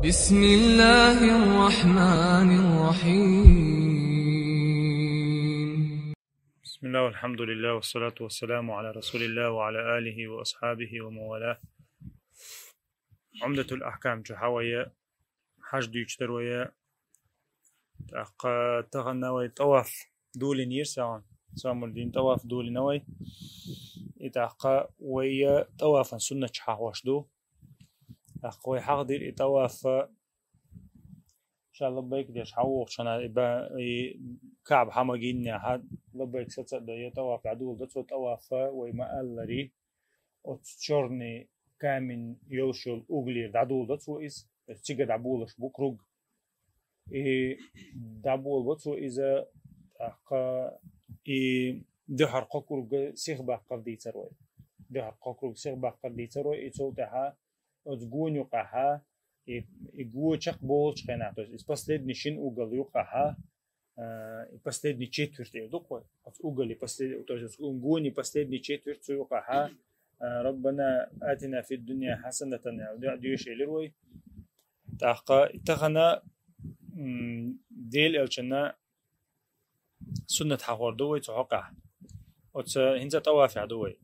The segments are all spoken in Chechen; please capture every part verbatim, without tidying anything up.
بسم الله الرحمن الرحيم. بسم الله والحمد لله والصلاة والسلام على رسول الله وعلى آله وأصحابه ومن والاه. عمدة الأحكام чу хьавайя, хьаж дуьйцуш дар вайя. ТӀаккха тахана вай тӀаваф долийна йира сагӀан. Сомал дин тӀаваф долийна вай. И тӀаккха вайя тӀавафан суннаташ хьахош ду. ТӀаккха вай хьахдир и тӀавафа, ша лаббайк деш хьавохчана, и ба-, и КаӀба хьамагинне хьа лаббайк саца а дойя, тӀаваф дӀадоладу, цо тӀавафа вай ма аллари, оцу чёрный камень йолуш йолу углера дӀадоладу цо иза, то есть цига дӀаболуш бу круг. И дӀаболабо цо иза, тӀаккха и дуьхьара кхо круг сихбаккхар дийцар вай. Дуьхьара кхо круг сихбаккхар дийцар вай, и цул тӀаьхьа оцу гонан юкъахьа, и, и го чекхболучу хенахь, то есть иза последний шина угал юкъахьа, а, и последний четверть эр ду-кх вай. Оцу угали послед-, то есть оцу гонан последний четверть цу юкъахьа, а, «Раббана атина фид дунья хьасанатан», аьлла, де-, доьшуш элира вай. ТӀаккха тахана, м, Делан элчанна суннат хьахор ду вай цу хьокъехь. Оцу хӀинца тӀавафехь ду вай.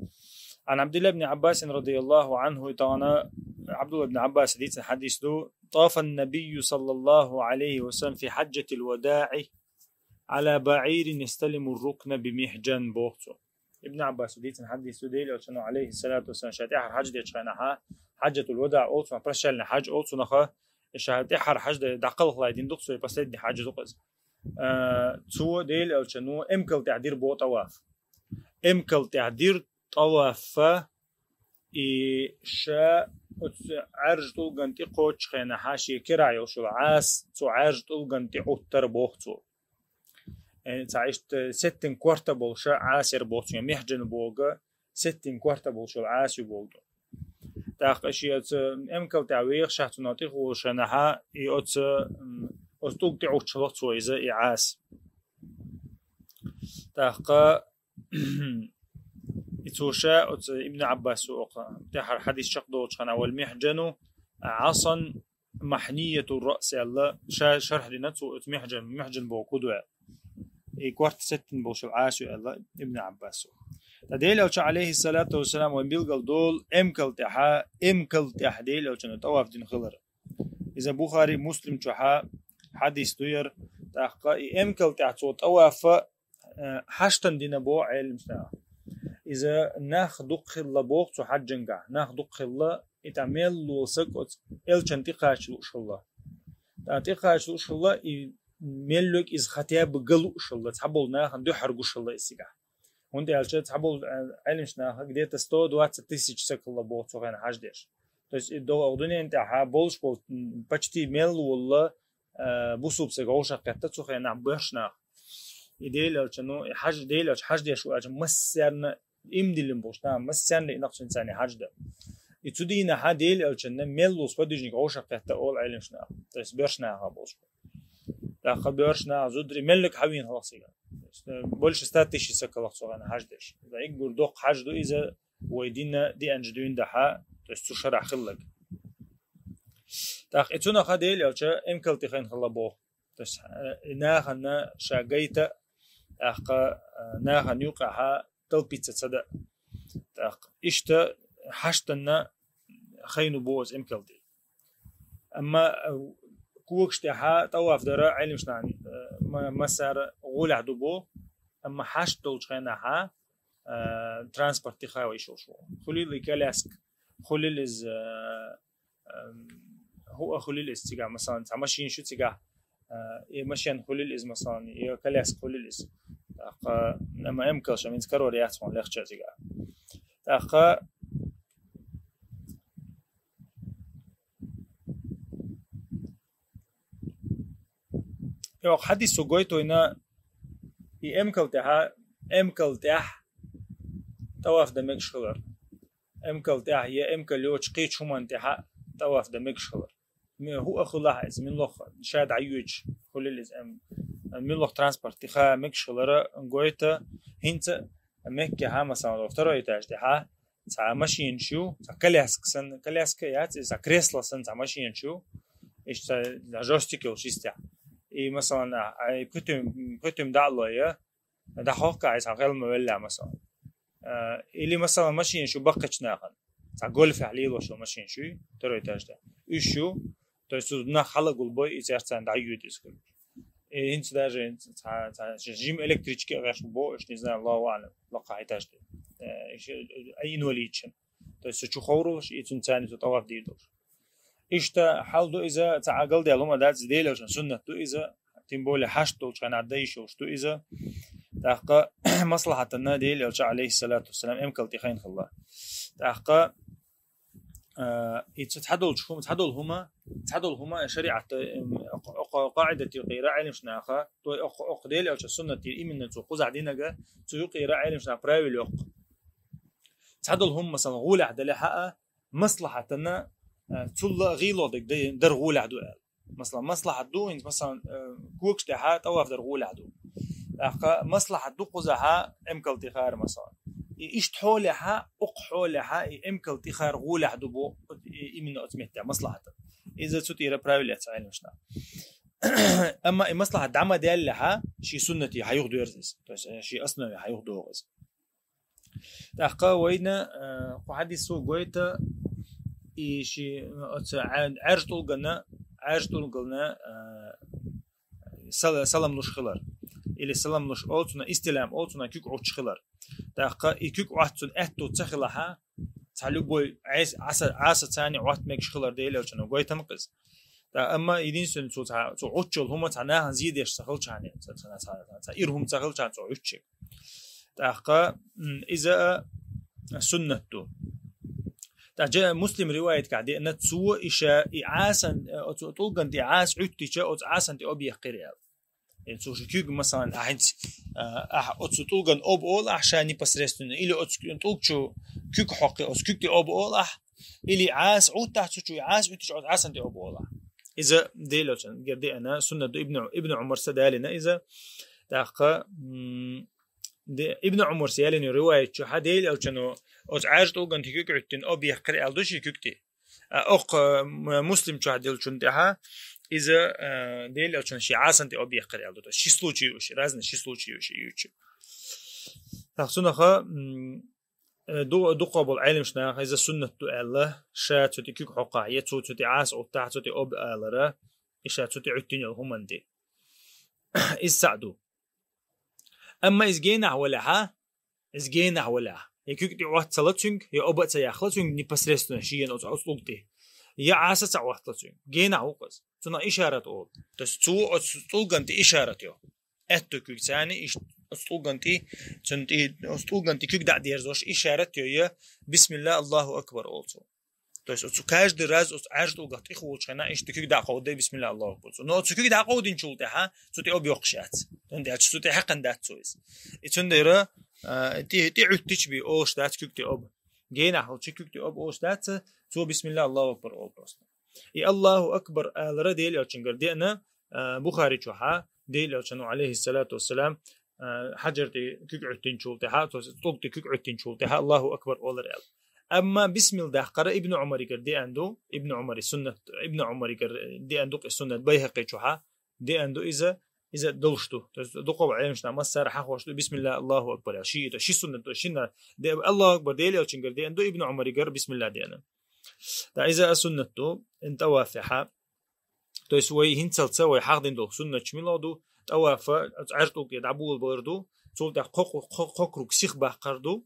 عن عبد الله بن عباس رضي الله عنه, и тахана Абдулла ибн Аббаса дийцина хьадис ду: طاف النبي صلى الله عليه وسلم في حجة الوداع على بعير يستلم الركن بمحجن, боху цо. Ибн Аббаса дийцина хьадис ду, Делан элчано, алейхиссалату вассалам, ша тӀаьхьара хьаж дечу хенахьа, хьаджатул вадаъ олу цунах, прощальный хьаж олу цунах, и ша тӀаьхьара хьаж де-, дӀакхалхалай дина ду-кх цо, и последний хьаж ду-кх иза. А, цо, Делан элчано, эмкал тӀехь дира боху тӀаваф. Эмкал тӀехь дира тӀавафа, и ша оцу Ӏаьржа тӀулган тӀе кхочучу хенахьа шен керахь йолуш йолу Ӏаса цу Ӏаьржа тӀулган тӀе Ӏуттара боху цо. Э, цхьа иштта сеттина корта болуша Ӏаса яра боху цо, я мехьджан бога сеттина корта болуш йолу Ӏаса ю боху. ТӀаккха шен оцу эмкал тӀехь вехашехь цунах тӀехволуш хенахьа, и оцу, м, оцу тӀулг тӀе Ӏуттуш хилла цо иза, и Ӏаса. ТӀаккха и цо ша, оцу Ибн Аббасо окху тӀаьхьара хьадис чекхдолучу хенахь, «والمحجن عصا محنية الرأس», аьлла, ша шархь дина цо оцу мехьджан, мехьджан боху ду аьлла. И корта сеттина болуш йолу Ӏаса ю аьлла Ибн Аббасо. Ткъа Делан элча, алейхиссалату вассалам, вайн билгал долу эмкал тӀехьа, эмкал тӀехь Делан элчано тӀаваф дина хилар. Иза Бухари, Муслим чохьа хьадис ду яра. ТӀаккха и эмкал тӀехь цо тӀавафа, э, хьаштан дина боху Ӏеламнаха. Иза нах дукха хилла боху цу хьаджангахь. Нах дукха хилла, и тӀа мел лола саг оцу элчан тӀе кхача лууш хилла. ТӀа тӀе кхача лууш хилла, и мел верг иза хотя бы ган лууш хилла, цхьаболу нахана дуьхьара гуш хилла иза цигахь. ХӀунда аьлча цхьаболу, э, Ӏеламнаха где-то сто двадцать тысяч саг хилла боху цу хенахь хьаж деш. То есть и до-, дуьнен тӀехьа болуш болу, м, почти мел волла, э, бусулба саг вовшах кхетта цу хенахь боьрша нах. И Делан элча, ну, и хьаж, Делан элча хьаж деш ву аьлча, массарна имдиллина болуш, там, массарна и накъчун царна хьаж дан. И цу дийнахьа Делан элчанна мел волу сподвижник вовшах кхетта олу Ӏеламнаха. То есть боьрша наха болуш. ТӀаккха боьрша наха, зударий, меллиг хьавийна хилла цига. То есть, э, больше ста тысяч саг хилла цу хенахь хьаж деш. Иза иггур доккха хьаж ду иза, вай дина деанчу дуьйна дахьа, то есть цу шарахь хиллаг. ТӀаккха и цунаха Делан элча эмкал тӀе хайна хилла боху. То есть, э, и нахана ша гайта, тӀаккха, э, нахана юкъахьа талпица ца да. ТӀаккха иштта хьаштанна хайна боху иза эмкал тӀе. Амма, э, когаш тӀехьа тӀаваф дара Ӏеламнаха, э, ма-, массара гӀолехь ду бо, амма хьашт долчу хенахьа, э, транспорт тӀе хава йиш йолуш ву. Хуьлийла и коляска, хуьлийла иза, э, эм, хӀуъа хуьлийла иза цигахь, масалан, цхьа машина шу цигахь, э, и машина хуьлийла иза, масалан, и коляска хуьлийла иза. ТӀаккха, амма эмкал ша минца карор яц хьуна легча цигахь. ТӀаккха И окху хьадисо гойту вайна и эмкал тӀехьа, эмкал тӀехь тӀаваф дан мегаш хилар. Эмкал тӀехь я эмкал йоцу кхечу хӀуманна тӀехьа тӀаваф дан мегаш хилар. Ме-, хӀуъа хуьлахь иза, мила лоху ша дӀайоьдуш хуьлийла иза, эм, мила лоху транспорт тӀе ха мегаш хилара гойту, хӀинца Меккехьа, масалан, второй этаж тӀехьа, цхьа машина шу, цхьа коляска санна, коляска яц, иза цхьа кресло санна, цхьа машина шу, Иштта жёстик йолуш йистехь. И, масалан, а, а, и пхуьтуьм, пхуьтуьм дӀа а лой, дӀахьокху ахь иза хьан хелма велла, масалан. А, или, масалан, машина шу баккхачу нахана. Цхьа гольфехь лелош йолу машина шу, второй этаж тӀе. Уьш шу, то есть, цу нах хьала гулбой, и церцан дӀайоьду иза хир. И хӀинца даже цхьа, цхьа жим электрички а гӀеш бу, уьш, не знаю, Аллаху аълам, лакха этаж тӀе. Э, иш, а, инвалидчун. То есть, цу чу ховралаш, и цуьнан царна цу тӀаваф дийр долуш. Иштта хьал ду иза, цхьа а галдаьлла хӀума дац, Делан Элчан суннат ду иза, тем более хьашт долчу хенахь дайш йолуш ду иза. ТӀаккха маслахьатана Делан Элча, алейхиссалату вассалам, эмкал тӀе хайна хилла. ТӀаккха, а, и цу цхьадолчу хӀума, цхьадолу хӀума, цхьадолу хӀума шариӀатта, эм, окх-, окх-, къаӀидат юкъера Ӏеламнаха, то окх-, окх Делан Элчан суннат именно цу кхузахь динарг, цу юкъера Ӏеламнаха правил йоккху. Цхьадолу хӀума, масалан, гӀолехь дале хьаа, маслахьатана, а, цул а гӀийло дерг дай-, дар гӀолехь ду аьлла. Масалан, маслахьат ду, хӀинца, масалан, а, когаш тӀехьа тӀаваф дар гӀолехь ду. ТӀаккха маслахьат ду кхузахьа эмкал тӀе хара, масалан. И иштта хьолехьа, укх хьолехьа и эмкал тӀе хара гӀолехь ду бу, и, именно оцу меттехь маслахьат. Иза цу тӀера правил эца Ӏеламнаха. Амма и маслахьат дӀа ма даьллехьа, ши суннате хьан юха доьрза иза. То есть, э, ши основе хьан юха догӀу иза. ТӀаккха вайна, э, кху хьадисо гойту, и ши, оцу Ӏа-, Ӏаьржа тӀулгана, Ӏаьржа тӀулгана, э, сал-, салам луш хилар. Или салам луш олу цунах, истилам олу цунах, куьг Ӏуттуш хилар. ТӀаккха и куьг Ӏотту цунна аьтту ца хилахьа, цхьа любой Ӏес-, Ӏаса-, Ӏаса царна Ӏотта мегаш хилар Делан Элчано гойтам кхиза. ТӀа, амма единственное, цо цхьа, цо Ӏуттуш йолу хӀума цхьа нахана зен деш ца хилчахьана, цхьа, цхьа, цхьа, цхьа ира хӀума ца хилчахьана цо Ӏуттуш ерг. ТӀаккха, м, иза а суннат ду. ТӀаккха Муслим риваятехь деана, цо иша и Ӏасан, э, оцу тӀулган тӀе Ӏаса Ӏуьттича, оцу Ӏасан тӀе оба еккхира аьлла. Э, цо шу куьг, масалан, ахь хӀинца, э, ахь оцу тӀулган оба олу ахь ша непосредственно, или оцу тӀулг чу куьг хьокхи, оцу куьг тӀе оба олу ахь, или Ӏаса Ӏуттахь цу чу, Ӏаса Ӏуьттича, оцу Ӏасан тӀе оба олу ахь. Иза Делан Элчан гер деана суннат ду, Ибну, Ибну Ӏумарса далийна иза. ТӀаккха, м, де-, Ибну Ӏумарса ялийна риваят чу хьа Делан Элчано оцу Ӏаьржа тӀулган тӀе куьг Ӏуьттина оба еккхира аьлла ду ши куьг тӀе. А, окх, э, м-, Муслим чохь деллачун тӀехьа, иза, э, Делан Элчано ши Ӏасан тӀе оба еккхира аьлла ду. То есть ши случай ю ши, разный ши случай ю ши, ю ши. ТӀаккха цунаха, м, э, ду-, дукха болу Ӏеламнаха иза суннат ду аьлла, ша цу тӀе куьг хьокхахь, я цо цу тӀе Ӏаса Ӏуттахь, цу тӀе оба алара, и ша цу тӀе Ӏуьттина йолу хӀуманна тӀе. Иза цхьаъ ду. Амма иза генахь валахьа, иза генахь валахь, я куьг тӀе Ӏотта ца ло цуьнга, я оба а ца яхла цуьнга непосредственно шена оцу, оцу тӀулг тӀе, я Ӏаса ца Ӏоттала цуьнга. Генахь ву-кх иза. Цунах ишарат олу. То есть цо оцу тӀулган тӀе ишарат йо. Аьтту куьг царна иш-, оцу тӀулган тӀе, цунна тӀе, оцу тӀулган тӀе куьг дӀа а дерзош, ишарат йо, я бисмилла, Аллаху акбар олу цо. То есть оцу каждый раз оцу Ӏаьржа тӀулгах тӀехволучу хенахь иштта куьг дӀа а кховдай, бисмилла, Аллаху акбар. Но оцу куьг дӀа а кховдинчул тӀаьхьа цу тӀе оба йоккхуш яц. ХӀунда аьлча цу тӀе хьекхан дац цо иза. И цундела, а, тӀе, тӀе Ӏуьттича бен олуш дац куьг тӀе оба. Генахь хилча куьг тӀе оба олуш дац, цо бисмилла, Аллаху акбар олу просто. И Аллаху акбар алара Делан Элчангара деана, а, Бухари чохьа, Делан Элчано, алейхиссалату вассалам, а, хьаджар тӀе куьг Ӏуьттинчул тӀаьхьа, то есть тӀулг тӀе куьг Ӏуьттинчул тӀаьхьа Аллаху акбар олар аьлла. Амма бисмилла даккхара Ибну Ӏумаригара деана ду, Ибну Ӏумари суннат, Ибну Ӏумаригара деана ду-кх и суннат, Байхакъи чохьа деана ду иза, иза долуш ду. То есть дукха Ӏеламнаха массара хьахош ду, бисмилла, Аллаху акбар аьлла. Ши, это ши суннат ду, шина де-, Аллаху акбар Делан Элчангара деана ду, Ибну Ӏумаригара бисмилла деана. ТӀа иза а суннат ду, ин тӀавафехьа. То есть вай хӀинцалца вай хьахдина долу суннаташ мила ду, тӀавафа оцу Ӏаьржа тӀулг тӀе дӀаболабалар ду, цул тӀаьхьа кхо, кхо, кхо круг сиха баккхар ду,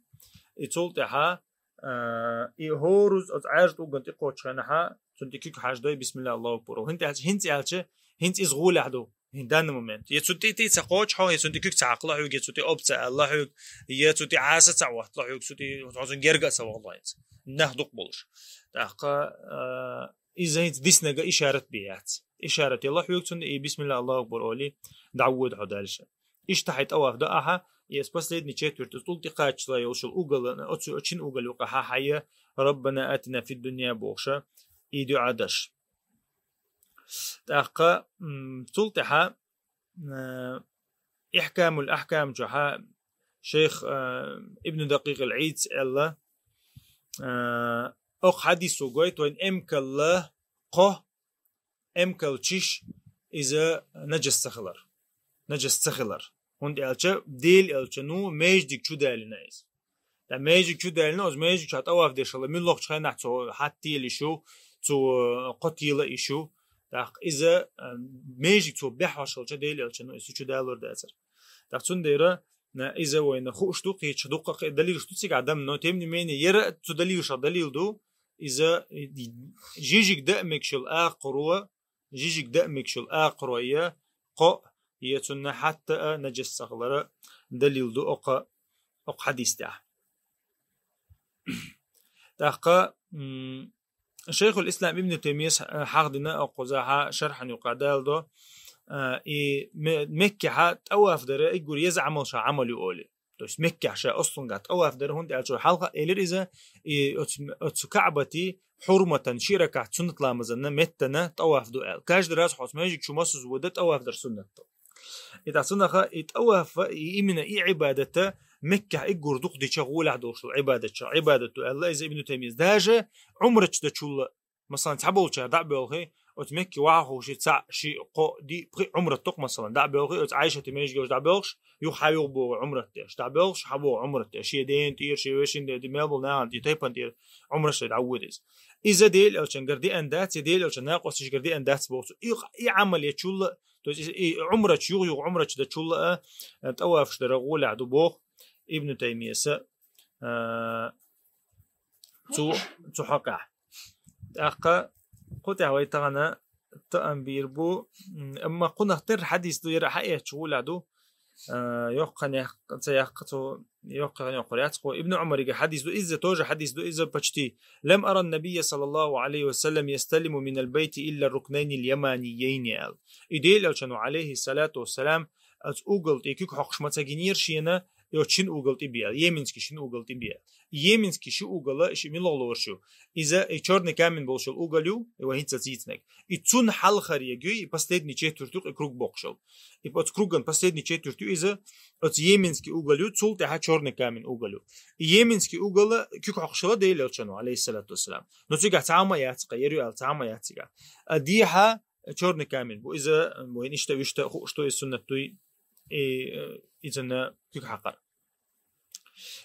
и цул тӀаьхьа, а, и хӀоруз оцу Ӏаьржа тӀулган тӀе кхоччу хенахьа, цунна тӀе куьг хьаждой, бисмилла, Аллаху акбар. ХӀинца аьлча, хӀинца аьлча, хӀинца иза гӀолехь ду, хӀин данный момент. Я цу тӀе, тӀе ца кхочу хьо, я цунна тӀе куьг ца хьакхало хьоьга, я цу тӀе оба ца алало хьоьга, я цу тӀе Ӏаса ца Ӏоттало хьоьга, цу тӀе хьо цунна герга а ца вахало хӀинца. Нах дукха болуш. ТӀаккха, а, иза хӀинца диснарг ишарат бен яц. Ишарат ялла хьоьга цунна, и бисмилла, Аллаху акбар олий, дӀавоьду хьо дальше. Иштта хьайн тӀаваф до ахьа, и ас последний четверть, оцу тӀулг тӀе кхаччалц йолуш йолу угал, оцу, оцу шина угал юкъахьа хьайя, Раббана атина фид дунья бохуша, и дуьа даш. ТӀаккха, м, цул тӀаьхьа, а, Ихкамул Ахкам чохьа шайх, а, Ибн Дакъикъил Ӏийдс аьлла, а, окху хьадисо гойту вайн эмкалла кхо эмкал чиш иза наджас ца хилар. Наджас ца хилар. ХӀунда аьлча Дела элчано маьждиг чу далийна иза. ТӀаккха маьждиг чу далийна, оцу маьждиг чохь тӀаваф деш хилла, муьлххачу хенахь цо хьатта тела йиш ю, цо, э, кхо тела йиш ю. ТӀаккха иза, э, маьждиг цо беххьош хилча Дела элчано иза чу далор дацара. ТӀаккха цундела, э, иза вайна хууш ду, кхечу дуккха а далилаш ду цигахь дам, но тем не менее, яра цу далилашах далил ду, иза, э, жижиг дан а мегаш йолу акхаро, жижиг дан а мегаш йолу акхаро я кхоъ, я цунна хьатта а наджас ца хилара далил ду окху, окху хьадис тӀехь. ТӀаккха, м, Шайхул Ислам Ибн Таймияс, а, хьахдина окхузахьа шархьан юкъа далдо, а, и Ме-, Меккехьа тӀаваф дара иггур еза Ӏамал ша Ӏамал ю олий. То есть Меккехь ша ослунгахь тӀаваф дара, хӀунда аьлча хьалха элира иза, и оцу, оцу Каъбати хьурматан ши ракаӀат суннат ламазанна меттана тӀаваф ду аьлла. Каждый раз хьо оцу маьждиг чу массаза вада тӀаваф дар суннат ду. И тӀаккха цунаха и тӀавафа, и именно и Ӏибадата Меккехь иггур дукха дича гӀолехь долуш долу Ӏибадат чохь, Ӏибадат ду аьлла иза Ибн Таймияс. Даже Ӏумрачу дачулла, масалан, цхьаболчара дӀа а боьлхий, оцу Мекке ваха ховший цхьаъ, шиъ, кхоъ, диъ, пхиъ Ӏумрат токху, масалан, дӀа а боьлхий, оцу Ӏайшати маьждиге дӀа а боьлхуш, юха хьан юха богӀу Ӏумрат деш, дӀа а боьлхуш, хьан богӀу Ӏумрат деш, шен ден тӀера, шен вешин ден, мел болу нахана тӀе, тайпана тӀера Ӏумраш дӀа а вуьду иза. Иза Дела элчангара деана дац, я Дела элчан накъосташкара деана дац боху цо. И, и Ӏамал ечулла, то есть и, и Ӏумрачу, юха-юха Ӏумрачу дачулла а, а, тӀавафаш дара гӀолехь ду боху Ибн Таймияса, а, цу, цу хьокъехь. ТӀаккха кху тӀехь вай тахана таам бийр бу, м, амма кхунах тера хьадис ду, яра хьаэцча гӀолехь ду, а, йоккха хан яккха, ца яккха цо, йоккха хан йоккхур яц кхо. Ибн Ӏумарига хьадис ду, иза тоже хьадис ду, иза почти: «Лам ара набийя саллаллаху алейхи ва саллям ясталиму минал байти илла рукнайнил яманиййайни», аьлла. И Дела элчано, алейхи салату ва салам, оцу угал тӀе куьг хьокхуш ма ца гинера шена, и оцу шина угал тӀе бе аьлла, йеменский шина угал тӀе бе аьлла. Йеменский ши угала, и ши мила лоруш ю? Иза и чёрный камень болуш йолу угал ю, и вай хӀинца ца йийцинарг. И цунна хьалхара егуй, и последний четверть ю, и круг боккхуш йолу. И оцу круган последний четверть ю иза, оцу йеменский угал ю, цул тӀаьхьа чёрный камень угал ю. И йеменский угала куьг хьокхуш хилла Дела элчано, алейхиссалату вассалам. Но цигахь цхьа хӀума яц, кхин яра ю аьлла, цхьа хӀума яц цигахь. А дехьа чёрный камень бу. Иза, вайн иштта, вуьшта хууш ду, иза суннат дуй, и, э, изана куьг хьакхар.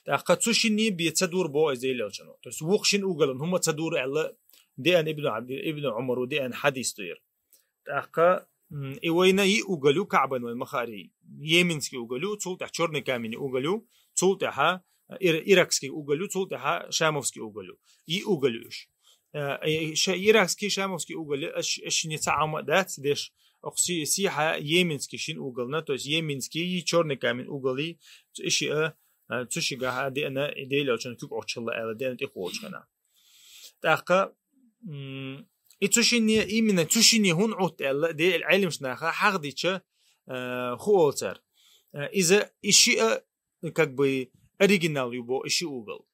ТӀаккха цу шинне бен ца дур боху иза Дела элчано. То есть вукху шина угалан хӀума ца дур аьлла, деана Ибн Абди-, Ибн Ӏумару деана хьадис ду яра. ТӀаккха, м, и вайна йиъ угал ю, Каъбан вайн ма хаара, йеменский угал ю, цул тӀаьхьа чёрный камень угал ю, цул тӀаьхьа, э, ир-, иракский угал ю, цул тӀаьхьа шамовский угал ю. Йиъ угал ю уьш. Э, э, ша-, иракский, шамовский угал ю, аш-, аш шинне цхьа Ӏама дац деш, окху си-, сийхьа йеменский шина угална, то есть йеменский и чёрный камень угал и, и шиъ, э, цу шигахь а деана, и Дела элчан куьг Ӏочхилла аьлла, деана тӀекхочу хенахь. ТӀаккха, м, и цу шинне, именно цу шинне хӀун Ӏутта аьлла, де-, Ӏелимаш наха хьахдича, э, ху олу цара. Э, иза и шиъ, как бы, оригинал ю бо и ши угал.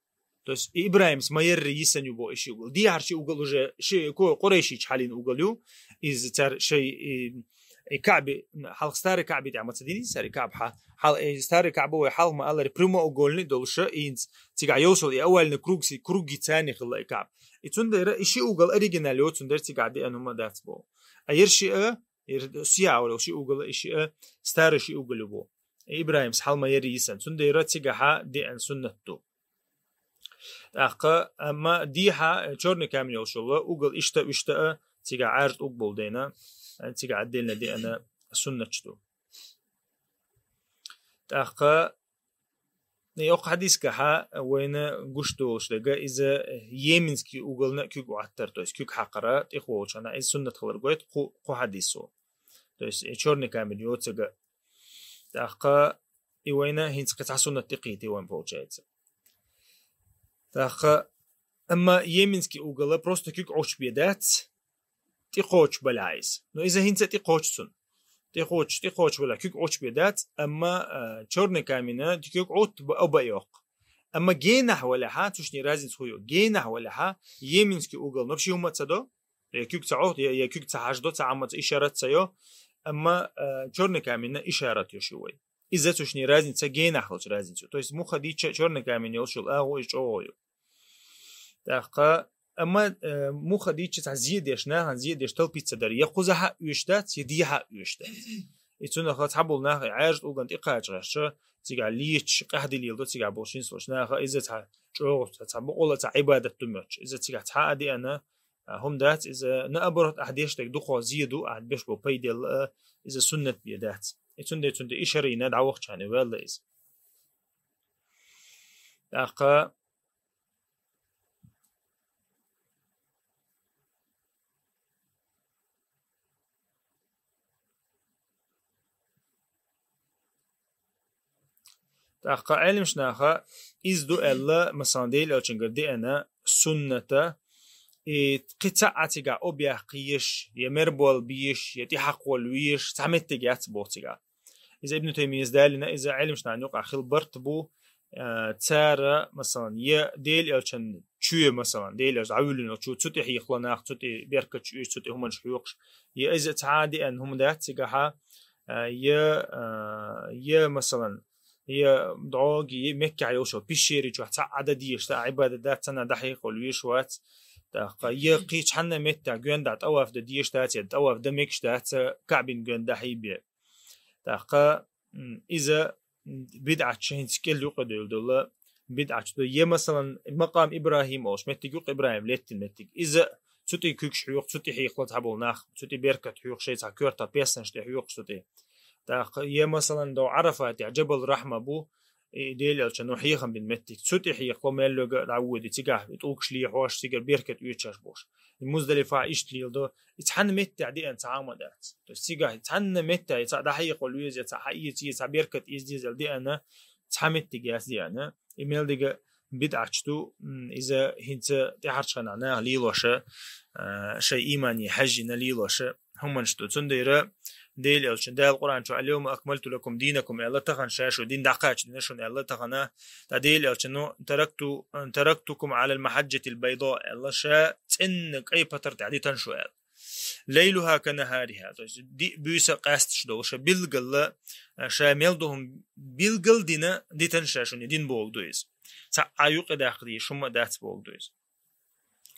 То есть и ИбрахӀимс ма ярри йисан ю бо и ши угал. Дехьар ши угал уже ши ко-, къурайшича хьалин угал ю. Иза цара шай и, и Каъби, хьалха старый Каъби тӀехь ма ца дини, старый Каъб хьа-, хьал-, и старый Каъба вай хьалха ма аллари прямоугольный долуша, и инц цигахь йовсал и овальный круг си, круги царни хилла и Каъб. И цундела и ши угал оригинал йоцун дер цигахь деана хӀума дац бо. А ер шиъ, ер сиа авар ши угал и шиъ, старый ши угал ю бо. ИбрахӀимс хьал ма ярри йисан. Цундела цигахьа деана суннат ду. ТӀаккха, амма дехьа, э, чёрный камень йолуш йолу угал иштта, иштта а, цигахь Ӏаьржа уг болу дена, э, цигахь отдельно деана суннаташ ду. ТӀаккха, и окху хьадисгахьа вайна гуш долуш дерг, иза йеменский угална куьг Ӏоттар, то есть куьг хьакхара, тӀехволучу хенахь, иза суннат хилар гойту кху, кху хьадисо. То есть, э, чёрный камень йоцург. ТӀаккха и вайна хӀинца кхин цхьа суннат тӀекхийти вайн, получается. ТӀаккха, амма йеменский угала просто куьг Ӏочубе дац, тӀекхочуш балахь иза. Но иза хӀинца тӀекхочу цунна. ТӀекхочуш, тӀекхочуш балахь куьг Ӏочубе дац, амма, а, чёрный камена куьг Ӏотта ба-, оба йоккху. Амма генахь валахьа, цу шинне разница хӀун ю? Генахь валахьа, йеменский угал, но вообще хӀума ца до, я куьг ца Ӏотта, я, я куьг ца хьаждо, ца Ӏамма ца ишарат ца йо, амма, а, чёрный камена ишарат йо шу вай. Иза цу шинне разница, генахь хилча разница ю. То есть муха дича чёрный камень йолуш йолу агӀо иза чӀогӀа ю. ТӀаккха, Амма, э, муха дийцча цхьа зе деш, нахана зе деш талпица дар. Я кхуза хьа уьш дац, я де хьа уьш дац. И цунах цхьаболу нах и Ӏаьржа тӀулган тӀекхача гӀерташ, цигахь леташ, къаьхьа дилийла до цигахь болу шин слуш. Наха иза цхьа чӀогӀа, цхьа, цхьа бакъала цхьа Ӏибадат ду моьттуш. Иза цигахь цхьа а деана, а, хӀума дац, иза на оборот ахь деш дерг дукхо зе ду, ахь беш бо пайдел, а, иза суннат бе дац. И цундела цунде и шарийна дӀавахча хьана ваьлла иза. ТӀаккха ТӀаккха Ӏелимаш наха иза ду аьлла, масалан, Дела элчангара деана сунната, и кхин цхьа а цигахь объяхъеш, я мербол беш, я тӀехьакхволла веш, цхьа меттиг яц боху цигахь. Иза Ибн Таймияс далийна, иза Ӏелимаш нахана юкъахь хилла барт бу, а, цара, масалан, я Дела элчан чоь, масалан, Дела элча дӀавуьллина чу, цу тӀе хьехало нах, цу тӀе беркат чу оьцуш, цу тӀе хӀуманаш хьоькхуш, я иза цхьа а деана хӀума дац цигахьа, а, я, а, я, масалан, я дӀоги, я Меккахь йолчу пещери чохь цхьа а дан дезаш, цхьа а Ӏибадат дац, цхьанна дӀахьехавала веш вац. ТӀаккха я кхин цхьанна меттехь гоьнда тӀаваф дан дезаш дац, я тӀаваф дан мегаш дац, Каъбин гоьнда дӀахьийбе. ТӀаккха, м, иза, м, бидӀатчу хӀинца кӀел юкъа девлла долу, бидӀатчу ду. Я, масалан, Макъам ИбрахӀим олуш меттиг юкъа ИбрахӀим леттина меттиг. Иза цу тӀе куьгаш хьоькху, цу тӀе хьехало цхьаболу нах, цу тӀе беркат хьоькхуш, шайн цхьа коьрта песнаш тӀе хьоькхуш цу тӀе. ТӀаккха, я, масалан, до Ӏарафатехь Джабал Рахьма бу, и Дела элчано хьехам бина меттиг. Цу тӀе хьехало мел йога а дӀавоьду, цигахь и тӀулгаш лехьош, цигара беркат оьцуш болуш. И Муздалифа иштта леладо. И цхьанна меттехь деана цхьа а хӀума дац. То есть цигахь цхьанна меттехь, и цхьа дӀахьехавала веза, цхьа хьаэца, цхьа беркат эца деза аьлла деана, цхьа меттиг яц деана. И мел дерг бидӀатчу ду, м, иза хӀинца тӀаьхьарчу хенахь наха лелоша, а, шайн иймане хьаьжжина лелоша хӀуманаш ду. Цундела Дела элчан Дала Къуръан чу: «Ал-йовма акмалту лакум динакум», аьлла, тахана ша шун дин дӀакхача дина шуна аьлла, тахана, ткъа Дела элчано: «Таракту, тарактукум алал махаджатил байда», аьлла, ша цӀенна кӀай патар тӀехь дитина шу аьлла. «Лайлуха ка нахариха», то есть диъ буьйса къаьсташ долуш, билггала, ша мел ду хӀума билггал дина, дитина ша шуна дин бохург ду иза. Цхьа а юкъа даккха дезаш хӀума дац бохург ду иза.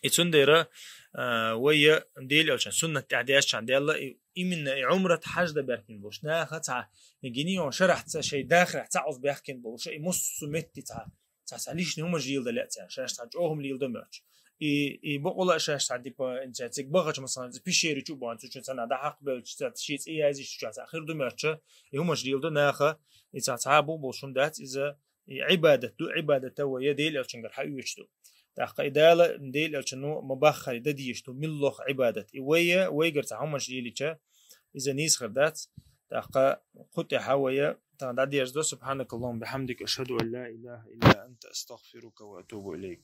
И цундела, а, вай я Дела элчан суннат тӀехь дешчарна делла, и, именно и Ӏумрат хьаж дан баьхкина болуш. Наха цхьа, и гинийон шарахьца, шайн дахарехь цхьа Ӏуза баьхкина болуш, и муссу метте цхьа, цхьа, цхьа лишний хӀумаш леладан лаьа царна, шаьш цхьа чӀогӀа хӀума леладо моьттуш. И, и боккъала а шаьш цхьа, типа, инца цигахь бахачу, масалан, пещери чу бахана, цу чу цхьанна дӀахьакхабевлча, цхьа шен цӀе язйича, цу чу цхьа хир ду моьттуш, и хӀумаш леладо наха, и цхьа, цхьа бу болуш хӀума дац, иза и Ӏибадат ду, Ӏибадат а вай я Дела элчангара хьаоьцуш ду. ТӀаккха и Дала, Дела элчано ма баххара дан дезаш ду, муьлхха Ӏибадат. И вай я, вайгара цхьа хӀуманаш лелийча, иза нийса хир дац. ТӀаккха кху тӀехь вай я, тахана дӀадерзадо: «Субханакаллахумма бихамдика, ашхаду ан ла илаха илла анта, астагфирука ва атубу илайк».